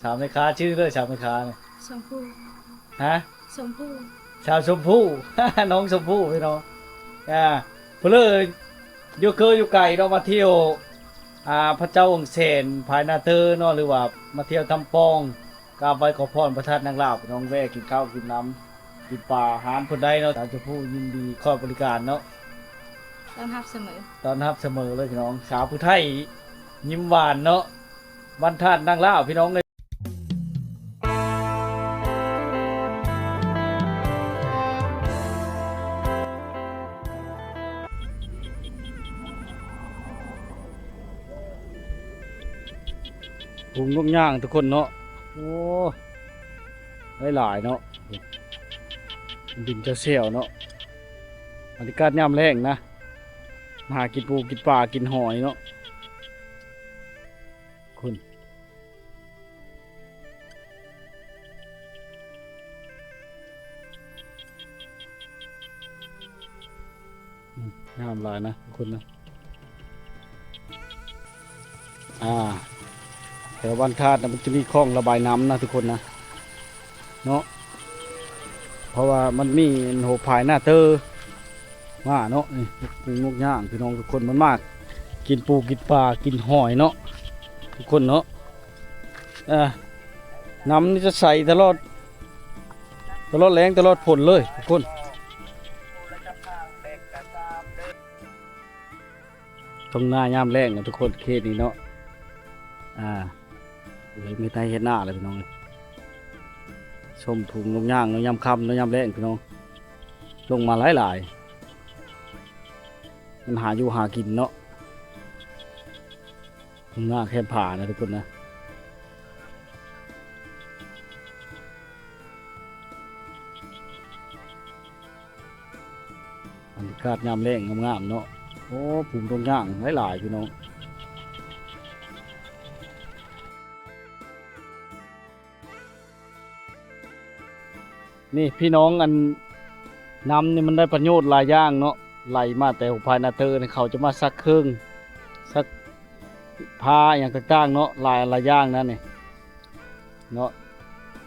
ສາວແມ່ຄ້າ ຊື່ເລີຍ ສາວແມ່ຄ້ານີ້ ຊົມພູ ຮະ? ຊົມພູ ສາວຊົມພູ ນ້ອງຊົມພູພີ່ນ້ອງ. ອ່າ ຜູ້ເລີຢູ່ເຄີຢູ່ໄກເນາະ ມາທ່ຽວ ອ່າ ພະເຈົ້າອົງແສນ ພາຍນາເຕີເນາະ ຫຼືວ່າມາທ່ຽວທຳປ່ອງ ກາບໄຫວ້ຂໍພອນພະທາດນາງລາວ ພີ່ນ້ອງ ແວ່ກິນເຂົ້າກິນນ້ຳ ກິນປາ ຮ້ານເພິ່ນໄດ້ເນາະ. ສາວຊົມພູຍິນດີຄອຍບໍລິການເນາະ ຕ້ອນຮັບສະເໝີ ຕ້ອນຮັບສະເໝີເລີຍພີ່ນ້ອງ. ສາວຜູ້ໄທຍິ້ມຫວານເນາະ ບ້ານທາດນາງລາວ ພີ່ນ້ອງເອີຍ. ຝູງນົກຍາງທຸກຄົນເນາະ ໂອ້ ຫຼາຍໆເນາະ ບິນແຊວໆເນາະ. ບັນຍາກາດຍາມແລງນະ ມາຫາກິນປູກິນປາກິນຫອຍເນາະ ຄົນ ອືມ ງາມຫຼາຍນະທຸກຄົນນະ. ອ່າ ແຖວບ້ານທາດນະ ມັນຈະມີຄອງລະບາຍນ້ຳນະທຸກຄົນນະ ເນາະ ເພາະວ່າມັນມີໂຮບພາຍນາເຕີມາເນາະ. ນີ້ ປູນົກຍາງ ພີ່ນ້ອງທຸກຄົນ ມັນມາກິນປູກິນປາກິນຫອຍເນາະ ທຸກຄົນເນາະ. ອ່າ ນ້ຳນີ້ຈະໃສຕະຫຼອດ ຕະຫຼອດແລ້ງຕະຫຼອດຝົນເລີຍທຸກຄົນ. ທົ່ງນາຍາມແລ້ງນະທຸກຄົນ ເຂດນີ້ເນາະ. ອ່າ ເຮັດໄຮ່ເຮັດນາແຫຼະພີ່ນ້ອງ ຊົມຝູງນົກຍາງເນາະ ຍາມຄ່ຳເນາະ ຍາມແລ້ງພີ່ນ້ອງ ລົງມາຫຼາຍໆ ມັນຫາຢູ່ຫາກິນເນາະ. ໜ້າແຄມຜານະທຸກຄົນນະ ບັນຍາກາດຍາມແລ້ງງາມໆເນາະ. ໂອ້ ປູນົກຍາງຫຼາຍໆ ພີ່ນ້ອງ. ນີ້ພີ່ນ້ອງ ອັນນ້ຳນີ້ມັນໄດ້ປະໂຫຍດຫຼາຍຢ່າງເນາະ ໄຫຼມາແຕ່ພາຍນາເຕີນີ້ ເຂົາຈະມາຊັກເຄື່ອງ ຊັກຜ້າອີ່ຫຍັງຕ່າງໆເນາະ ຫຼາຍ ຫຼາຍຢ່າງນະນີ້ເນາະ.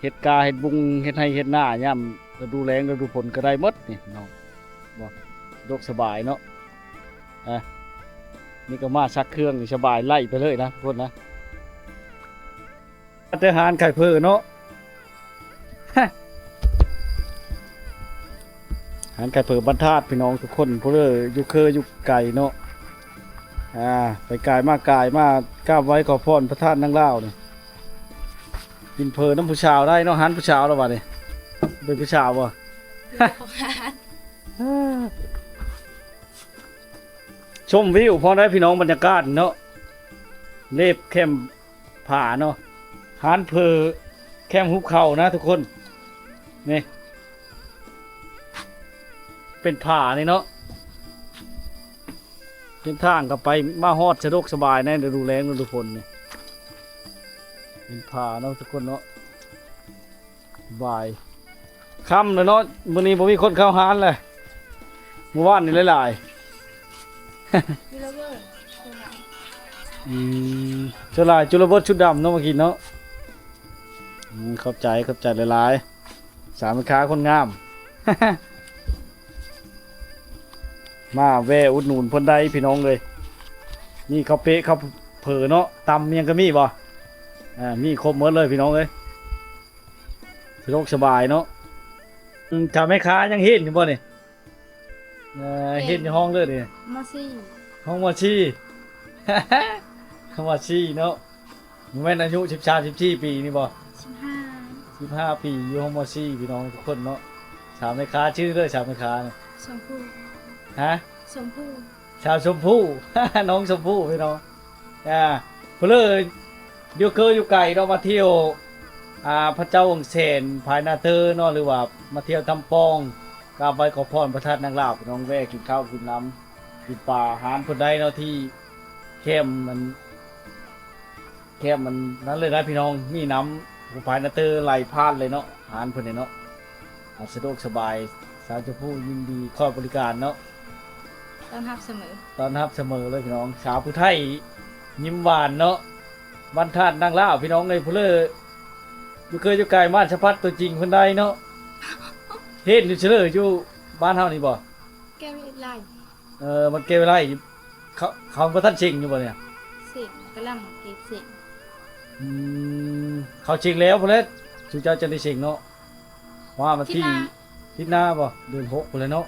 ເຮັດກາເຮັດບຸງ ເຮັດໄຮ່ເຮັດນາ ຍາມລະດູແລ້ງລະດູຝົນກໍໄດ້ໝົດນີ້ເນາະ ບໍ່ ສະດວກສະບາຍເນາະ. ອ່າ ນີ້ກໍມາຊັກເຄື່ອງນີ້ສະບາຍ ໄຫຼໄປເລີຍນະ ທຸກຄົນນະ. ແຕ່ຮ້ານຂາຍເຝີເນາະ ຮ້ານຂາຍເຝີບ້ານທາດ ພີ່ນ້ອງທຸກຄົນ ຜູ້ເລີຢູ່ເຄີຢູ່ໄກເນາະ. ອ່າ ໄປກາຍມາກາຍມາ ກາບໄຫວ້ຂໍພອນພະທາດນາງລາວນີ້ ກິນເຝີນຳຜູ້ສາວໄດ້ເນາະ. ຮ້ານຜູ້ສາວແລ້ວບັດນີ້ ເປັນຜູ້ສາວບໍ່? ຊົມວິວພໍໄດ້ພີ່ນ້ອງ ບັນຍາກາດເນາະ ເລບແຄມຜາເນາະ. ຮ້ານເຝີແຄມຫຸບເຂົານະທຸກຄົນ. ນີ້ເປັນຜານີ້ເນາະ ເສັ້ນທາງກໍໄປມາຮອດສະດວກສະບາຍໃນລະດູແລ້ງລະດູຝົນນີ້ ເປັນຜາເນາະທຸກຄົນເນາະ. ບ່າຍຄ່ຳແລ້ວເນາະ ມື້ນີ້ບໍ່ມີຄົນເຂົ້າຮ້ານແລ້ວ ມື້ວານນີ້ຫຼາຍໆ. ຢູ່ລະເວີດ ສ່ວນຫຼາຍ ອືມ ສ່ວນຫຼາຍຈຸລະເວີດຊຸດດຳເນາະ ມາກິນເນາະ. ອືມ ຂອບໃຈ ຂອບໃຈຫຼາຍໆ ສາວແມ່ຄ້າຄົນງາມ ມາແວ່ອຸດໜູນເພິ່ນໄດ້ພີ່ນ້ອງເອີຍ. ມີເຂົ້າເປະ ເຂົ້າເຝີເນາະ ຕຳຫຍັງກໍມີບໍ່? ອ່າ ມີຄົບໝົດເລີຍພີ່ນ້ອງເອີຍ. ສະດວກສະບາຍເນາະ. ອືມ ຖ້າແມ່ຄ້າຍັງເຮັດຢູ່ບໍ່ນີ້? ເອີ ເຮັດຢູ່ຫ້ອງເລີຍນີ້ ມໍສີ່ ຫ້ອງມໍສີ່ ມໍສີ່ເນາະ. ບໍ່ແມ່ນອາຍຸສິບສາມ ສິບສີ່ປີນີ້ບໍ່? ສິບຫ້າ ສິບຫ້າປີ ຢູ່ຫ້ອງມໍສີ່ ພີ່ນ້ອງທຸກຄົນເນາະ. ຖາມແມ່ຄ້າຊື່ເດີ ຖາມແມ່ຄ້ານີ້ ຊົມພູ ຮະ? ຊົມພູ ສາວຊົມພູ ນ້ອງຊົມພູພີ່ນ້ອງ. ອ່າ ຜູ້ເລີຢູ່ເຄີຢູ່ໄກເນາະ ມາທ່ຽວ ອ່າ ພະເຈົ້າອົງແສນ ພາຍນາເຕີເນາະ ຫຼືວ່າມາທ່ຽວທຳປ່ອງ ກາບໄຫວ້ຂໍພອນພະທາດນາງລາວ ພີ່ນ້ອງ ແວ່ກິນເຂົ້າກິນນ້ຳ ກິນປາ ຮ້ານເພິ່ນໄດ້ເນາະ ທີ່ແຄມມັນ ແຄມມັນນັ້ນເລີຍນະພີ່ນ້ອງ ມີນ້ຳ ພາຍນາເຕີໄຫຼຜ່ານເລີຍເນາະ ຮ້ານເພິ່ນນີ້ເນາະ. ອ່າ ສະດວກສະບາຍ ສາວຊົມພູຍິນດີຄອຍບໍລິການເນາະ ຕ້ອນຮັບສະເໝີ ຕ້ອນຮັບສະເໝີເລີຍພີ່ນ້ອງ. ສາວຜູ້ໄທຍິ້ມຫວານເນາະ ບ້ານທາດນາງລາວ ພີ່ນ້ອງເອີຍ. ຜູ້ເລີ ຢູ່ເຄີຍຢູ່ໄກ ມາສະພັດຕົວຈິງເພິ່ນໄດ້ເນາະ. ເຮັດຢູ່ເຊີເລີຢູ່ບ້ານເຮົານີ້ບໍ່? ແກ້ວວິໄລ. ເອີ ມັນແກ້ວວິໄລ. ເຂົາ ເຂົາບໍ່ທັນເສັງຢູ່ບໍ່ນີ້? ເສັງ ກຳລັງເກັບເສັງ. ອືມ ເຂົາເສັງແລ້ວພຸ້ນແຫຼະ ຊຸມເຈົ້າຈັ່ງໄດ້ເສັງເນາະ. ວ່າວັນທີ ທິດໜ້າ ທິດໜ້າບໍ່? ເດືອນຫົກພຸ້ນແຫຼະເນາະ.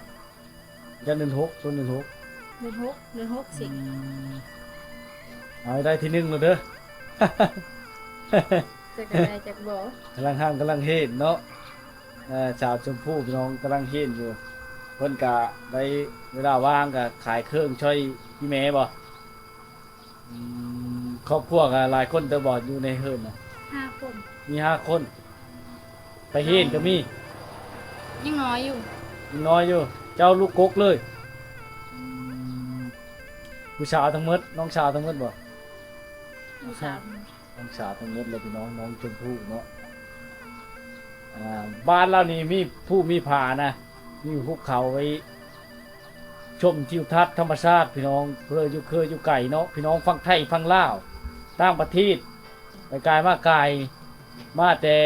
ຢ້ານເດືອນຫົກ ຕົ້ນເດືອນຫົກ ເດືອນຫົກ ເດືອນຫົກເສັງ. ອືມ ເອົາໃຫ້ໄດ້ທີໜຶ່ງໂລດເດີ. ຈັກໄດ້ຈັກບໍ່? ກຳລັງຮ່ຳກຳລັງຮຽນເນາະ. ເອີ ສາວຊົມພູພີ່ນ້ອງກຳລັງຮຽນຢູ່. ເພິ່ນກະໄດ້ເວລາວ່າງກະຂາຍເຄື່ອງຊ່ອຍອີ່ແມ່ບໍ່? ອືມ ຄອບຄົວກະຫຼາຍຄົນເຕີບບໍ່ ຢູ່ໃນເຮືອນນະ? ຫ້າຄົນ. ມີຫ້າຄົນ. ໄປຮຽນກະມີ? ຍັງນ້ອຍຢູ່. ຍັງນ້ອຍຢູ່. ເຈົ້າລູກກົກເລີຍ? ອືມ ຜູ້ສາວທັງໝົດ ນ້ອງສາວທັງໝົດບໍ່? ນ້ອງສາວ ນ້ອງສາວທັງໝົດເລີຍພີ່ນ້ອງ ນ້ອງຊົມພູເນາະ. ອ່າ ບ້ານລາວນີ້ມີພູມີຜານະ ມີພູເຂົາໄວ້ ຊົມທິວທັດທຳມະຊາດພີ່ນ້ອງ. ເພື່ອຢູ່ເຄີຍຢູ່ໄກເນາະ ພີ່ນ້ອງຝັ່ງໄທຝັ່ງລາວ ຕ່າງປະເທດ ໄປກາຍມາກາຍ ມາແຕ່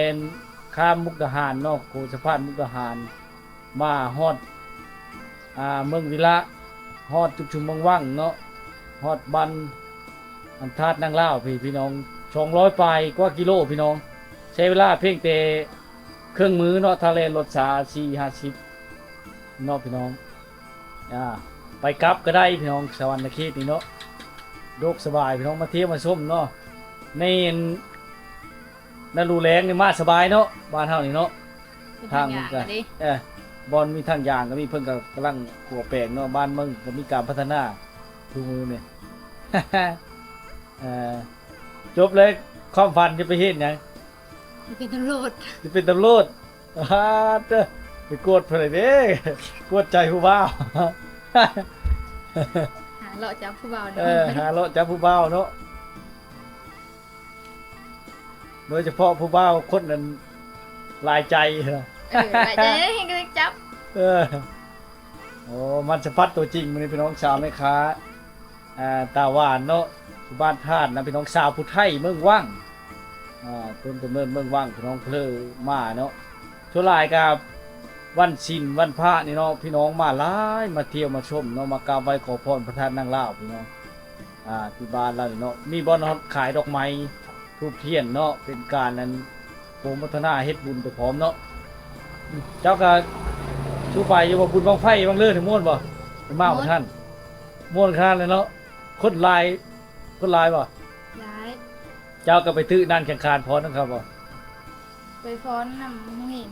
ຂ້າມມຸກດາຫານເນາະ ໂຄສະພານມຸກດາຫານ ມາຮອດ ອ່າ ເມືອງວິລະ ຮອດຈຸມຊຸມເມືອງວັງເນາະ ຮອດບ້ານ ອັນທາດນາງລາວພີ້ ພີ່ນ້ອງ ສອງຮ້ອຍປາຍກວ່າກິໂລພີ່ນ້ອງ. ໃຊ້ເວລາພຽງແຕ່ເຄິ່ງມື້ເນາະ ຖ້າແລ່ນລົດສາ ສີ່ຫ້າສິບເນາະພີ່ນ້ອງ. ອ່າ ໄປກັບກະໄດ້ພີ່ນ້ອງ ສະຫວັນນະເຂດນີ້ເນາະ ໂດກສະບາຍພີ່ນ້ອງ ມາທ່ຽວມາຊົມເນາະ. ໃນ ໃນລະດູແລ້ງນີ້ມາສະບາຍເນາະ ບ້ານເຮົານີ້ເນາະ. ທາງມັນກະ ເອີ ບ່ອນມີທາງຍ່າງກະມີ ເພິ່ນກະກຳລັງຂົວແປງເນາະ. ບ້ານເມືອງກະມີການພັດທະນາທຸກມື້ນີ້. ເອີ ຈົບເລີຍ ຄວາມຝັນຈະໄປເຮັດຫຍັງ? ຈະເປັນຕຳຫຼວດ. ຈະເປັນຕຳຫຼວດ. ອາ ເຕີ ໄປກວດເພິ່ນເດ້ ກວດໃຈຜູ້ບ່າວ. ຫາເລາະຈັບຜູ້ບ່າວເນາະ. ເອີ ຫາເລາະຈັບຜູ້ບ່າວເນາະ. ໂດຍສະເພາະຜູ້ບ່າວຄົນນັ້ນຫຼາຍໃຈ. ເອີ ຫຼາຍໃຈແຮງກະຈັບ. ເອີ ໂອ້ ມັນສະພັດຕົວຈິງມື້ນີ້ພີ່ນ້ອງ ສາວແມ່ຄ້າ ອ່າ ຕາຫວານເນາະ ຢູ່ບ້ານທາດນະພີ່ນ້ອງ ສາວຜູ້ໄທເມືອງວັງ. ອ່າ ຕົ້ນກຳເນີດເມືອງວັງ ພີ່ນ້ອງເພີມາເນາະ. ສ່ວນຫຼາຍກະວັນສິນວັນພະນີ້ເນາະ ພີ່ນ້ອງມາຫຼາຍ ມາທ່ຽວມາຊົມເນາະ ມາກາບໄຫວ້ຂໍພອນພະທາດນາງລາວພີ່ນ້ອງ. ອ່າ ທີ່ບ້ານລາວນີ້ເນາະ ມີບ່ອນຮອດຂາຍດອກໄມ້ ທູບທຽນເນາະ ເປັນການອັນໂປໂມທະນາເຮັດບຸນໄປພ້ອມເນາະ. ເຈົ້າກະສູ່ໄປຢູ່ບໍ່? ບຸນບັ້ງໄຟວັງເລີນມ່ວນບໍ່? ໄປມາບໍ່ທັນ. ມ່ວນຂະໜາດເລີຍເນາະ. ຄົນຫຼາຍ ຄົນຫຼາຍບໍ່? ຫຼາຍ. ເຈົ້າກະໄປຖືກນັ່ງແຂ່ງຂັນຟ້ອນນຳເຂົາບໍ່? ໄປຟ້ອນນຳໂຮງຮຽນ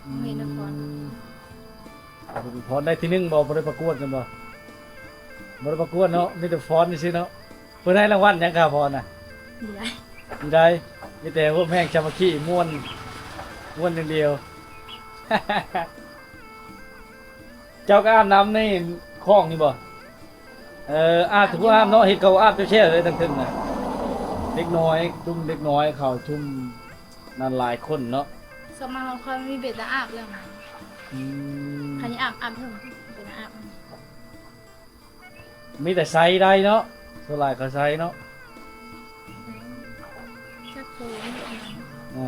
ໂຮງຮຽນນະຄອນ. ອືມ ໄປຟ້ອນໄດ້ທີໜຶ່ງບໍ່? ບໍ່ໄດ້ປະກວດກັນບໍ່? ບໍ່ໄດ້ປະກວດເນາະ ມີແຕ່ຟ້ອນຊື່ໆເນາະ. ເພິ່ນໃຫ້ລາງວັນຫຍັງຄ່າຟ້ອນນະ? ບໍ່ໄດ້ ບໍ່ໄດ້ ມີແຕ່ຮ່ວມແຮງສາມັກຄີ ມ່ວນ ມ່ວນຢ່າງດຽວ. ເຈົ້າກະອາບນ້ຳໃນຂອງນີ້ບໍ່? ເອີ ອາບ ອາບຢູ່ ທຸກອາບເນາະ ເຫັນເຂົາອາບແຊ່ໆເລີຍທາງເທິງນະ. ເດັກນ້ອຍ ຊຸມເດັກນ້ອຍເຂົາຊຸມນັ້ນຫຼາຍຄົນເນາະ. ສ່ວນມາກເຂົາມີເປັນຕາອາບແລ້ວ. ອືມ ຄັນຢາກອາບ ອາບເທິງ ເປັນຕາອາບ. ມີແຕ່ໃຊ້ໄດ້ເນາະ ສ່ວນຫຼາຍເຂົາໃຊ້ເນາະ. ຈັກໂຕນີ້ ເອີ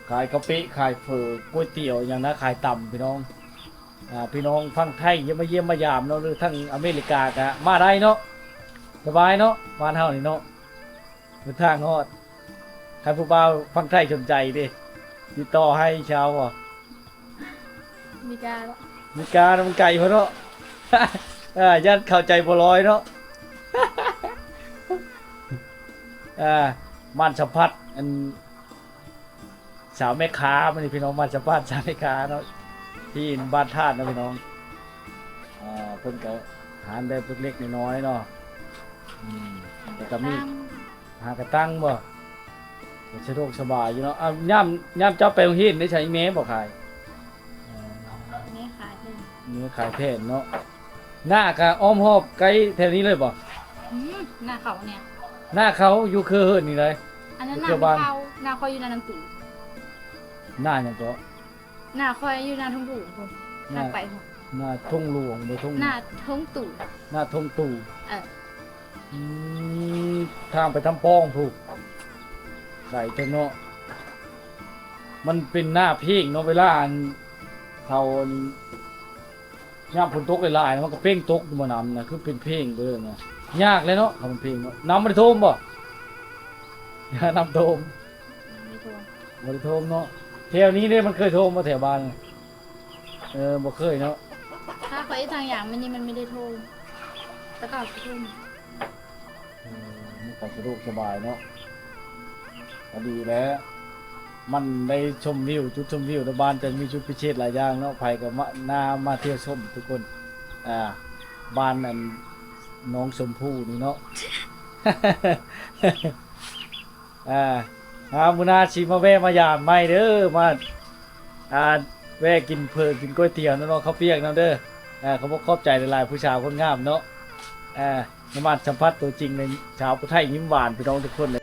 ຂາຍເຂົ້າເປະ ຂາຍເຝີ ກ໋ວຍຕຽວຫຍັງນະ ຂາຍຕຳພີ່ນ້ອງ. ອ່າ ພີ່ນ້ອງຝັ່ງໄທຢາກມາຢ້ຽມມາຢາມເນາະ ຫຼືທາງອາເມລິກາກະມາໄດ້ເນາະ ສະບາຍເນາະ ບ້ານເຮົານີ້ເນາະ. ເດີນທາງຮອດ ຄັນຜູ້ບ່າວຝັ່ງໄທສົນໃຈເດ້ ຕິດຕໍ່ໃຫ້ຊາວບໍ່? ມີກາ ມີກາ ມັນໄກພຸ້ນເນາະ. ເອີ ຢ້ານເຂົ້າໃຈບໍ່ລອຍເນາະ. ເອີ ມານສະພັດ ອັນ ສາວແມ່ຄ້າມື້ນີ້ພີ່ນ້ອງ ມາສະພາດສາວແມ່ຄ້າເນາະ ທີ່ບ້ານທາດເນາະພີ່ນ້ອງ. ອ່າ ເພິ່ນກະຮ້ານແບບເລັກໆນ້ອຍໆເນາະ. ອືມ ແລ້ວກະມີ ຫາກະຕັງບໍ່? ກະສະດວກສະບາຍຢູ່ເນາະ. ອ່າ ຍາມ ຍາມເຈົ້າໄປໂຮງຮຽນໄດ້ໃຊ້ແມ່ບໍ່ຂາຍ? ແມ່ຂາຍແຜ່ນ ແມ່ຂາຍແຜ່ນເນາະ. ນາກະອ້ອມຮອບໃກ້ແຖວນີ້ເລີຍບໍ່? ອືມ ນາເຂົານີ້ ນາເຂົາຢູ່ເຄີເຮີນນີ້ເລີຍ. ອັນນັ້ນນາເຂົາ ນາຂ້ອຍຢູ່ນານາງຕູ. ນາຫຍັງເກາະ? ນາຂ້ອຍຢູ່ນາທົ່ງຫຼວງພຸ້ນ ນາ ນາໄປພຸ້ນ ນາທົ່ງຫຼວງບໍ່? ທົ່ງ ນາທົ່ງຕູ ນາທົ່ງຕູ. ເອີ ອືມ ທາງໄປທຳປ້ອງພຸ້ນ ໄກເຕີບເນາະ. ມັນເປັນໜ້າເພງເນາະ ເວລາອັນເຂົາອັນ ຍາມຝົນຕົກຫຼາຍໆ ມັນກໍເພງຕົກຢູ່ໝໍ່ນ້ຳນະ ຄືເປັນເພງເດີນະ. ຍາກແຫຼະເນາະ ຄັນເພງເນາະ. ນ້ຳບໍ່ໄດ້ຖ້ວມບໍ່? ນ້ຳຖ້ວມ ບໍ່ໄດ້ຖ້ວມ ບໍ່ໄດ້ຖ້ວມເນາະ. ແຖວນີ້ເດ້ ມັນເຄີຍຖ້ວມບໍ່ແຖວບ້ານ? ເອີ ບໍ່ເຄີຍເນາະ. ຖ້າຂ້ອຍເຮັດທາງຢາງ ມັນນີ້ມັນບໍ່ໄດ້ຖ້ວມ ແຕ່ເກົ່າຊິຖ້ວມ. ເອີ ມັນກໍສະດວກສະບາຍເນາະ ກໍດີແຫຼະ. ມັນໄດ້ຊົມວິວ ຈຸດຊົມວິວໃນບ້ານ ແຕ່ມີຈຸດພິເສດຫຼາຍຢ່າງເນາະ. ໃຜກໍມາ ນາ ມາທ່ຽວຊົມທຸກຄົນ. ອ່າ ບ້ານອັນ ໜອງຊົມພູນີ້ເນາະ. ອ່າ ອ່າ ມື້ໜ້າຊິມາແວ່ມາຢາມໃໝ່ເດີ ມາ ອ່າ ແວ່ກິນເຝີ ກິນກ໋ວຍຕຽວນຳເນາະ ເຂົ້າປຽກນຳເດີ. ອ່າ ຂອບອົກຂອບໃຈຫຼາຍໆ ຜູ້ສາວຄົນງາມເນາະ. ອ່າ ມາສຳຜັດຕົວຈິງໃນສາວຜູ້ໄທຍິ້ມຫວານ ພີ່ນ້ອງທຸກຄົນ.